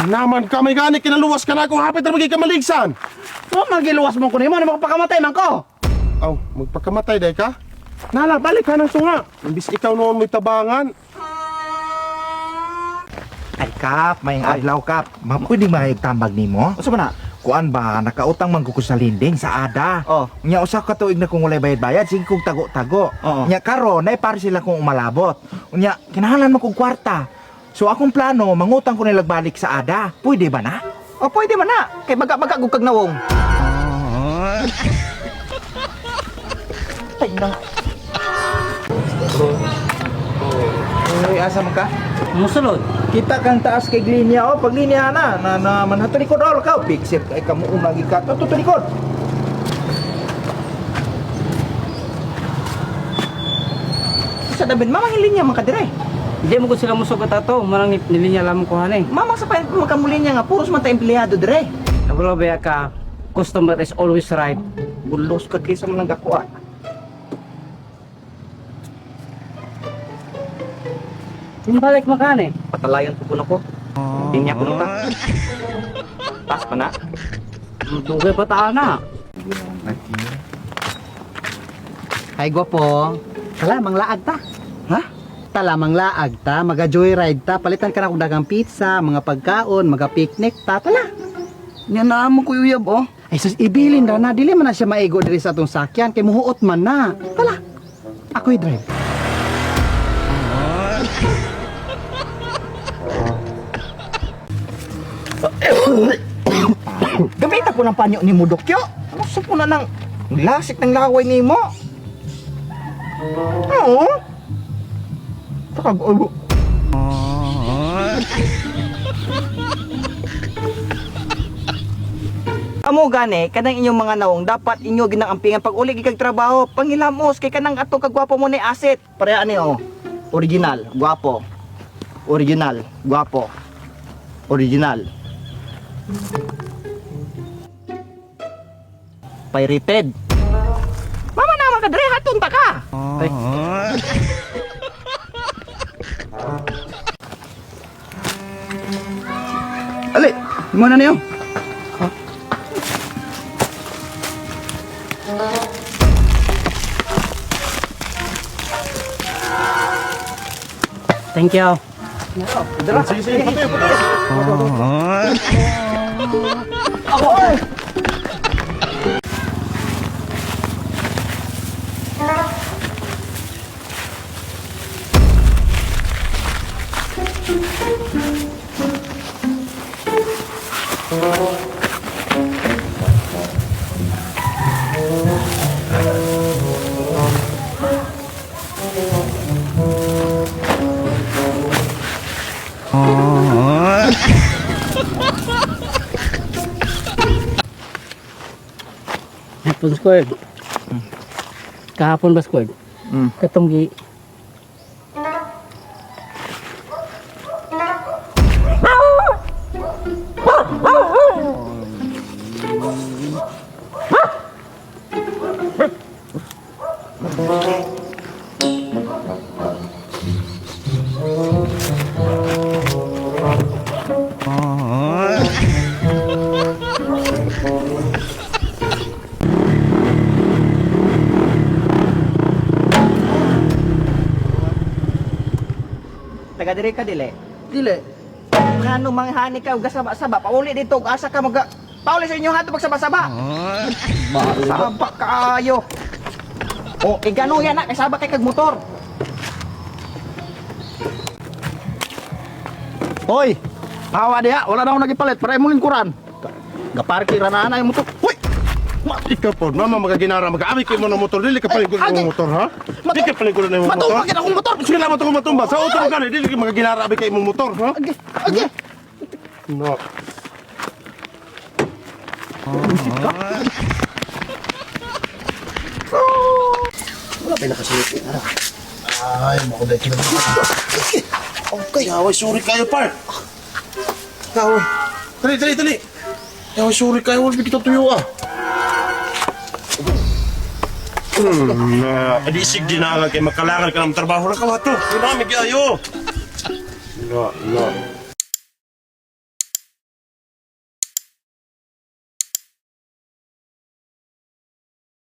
Naman ka may gani kinaluwas ka na ako hapit ra magig ka maligsan. Wa man giluwas mo ko nimo, na magpakamatay man ko. Aw, magpakamatay day ka? Nala, balik ka ng tunga. Imbis ikaw noon mo'y tabangan. Ay, Kap, may adlaw, Kap. Ma, pwede mahayag tambag nimo? Unsa man na? Kuan ba, nakautang man ko sa linding sa ada. Oh. Nya usa ka tuig na kung walay bayad-bayad, sige kong tago-tago. Oo. Nya karon, nay pare sila kung umalabot. Unya, kinahanglan man kong kwarta. So akong plano, mangutang ko nilag balik sa ada. Pwede ba na? O pwede man na. Kay baga-baga gud kag nawong. Ay na. Uy, asa man ka? Musulod. Kita kang taas kay linya oh, pag linya na na, na man likod all ka, pixel kay kamo unagi ka to likod. Sa dabin mamang linya man ka dire. Hindi mo ko sila musugot ato. Marang nilinya lamang ko hanay. Mamang sa pain makamulinya nga puros man ta empleyado dire. Naglo ba ka? Customer is always right. Bulos ka kaysa man lang gakuan. Balik makane. Patalayan po ko. Linya ko ta. Taas pa na. Dugay pa taan na. Ay, gwapo. Tala, manglaag ta. Ha? Tala, manglaag ta. Maga-joyride ta. Palitan ka na kung dagang pizza, mga pagkaon, mga picnic ta. Tala. Nya na mo ko uyab oh. Ay, sus, ibilin ra na. Dili man na siya maigo diri sa atong sakyan. Kay muhuot man na. Tala. Ako'y drive. Gamita ko ng panyo ni Mudokyo. Ano sa po na ng lasik ng laway ni mo? Oo. Takag ulo. Amo gani kanang inyong mga nawong dapat inyo ginang ampingan pag uli gikag trabaho pangilamos kay kanang ato kagwapo mo ni asset. Pareha ni oh. Original, gwapo. Original, gwapo. Original. Pirated. Mama naman ka dre, hatun ta ka. Ay. Ali, mo na niyo. Thank you. Sige, sige, patuyo, patuyo. Hapon squared. Kahapon ba squared? Katong gi Taga dire ka dili. Dili. Ngano manghani ka og saba-saba pauli dito og asa ka maga pauli sa inyo hato pagsaba-saba. Saba kaayo. O, igano yan na kay saba kay kag motor. Hoy, pawa diha, wala na akong nagipalit para imong lingkuran. Gaparki ra na anay mo to. Hoy, Ikaw po, mama magaginara, mag-aamig kayo mo ng motor, dili ka palingkod ng motor, ha? Dili ka palingkod ng motor. Matumba gid akong motor. Sige na, matumba, matumba. Sa utro ka dili ka magaginara abi kay imong motor, ha? Age, age. No. Wala pa nakasulti. Ay, mo ko dahil. Okay. Yaway, sorry kayo, par. Yaway. Dali, dali, dali. Yaway, sorry kayo. Wala kita tuyo, ah. Adi isig di na kay makalangan ka ng trabaho na kawato. Dinamig ayo. No, no.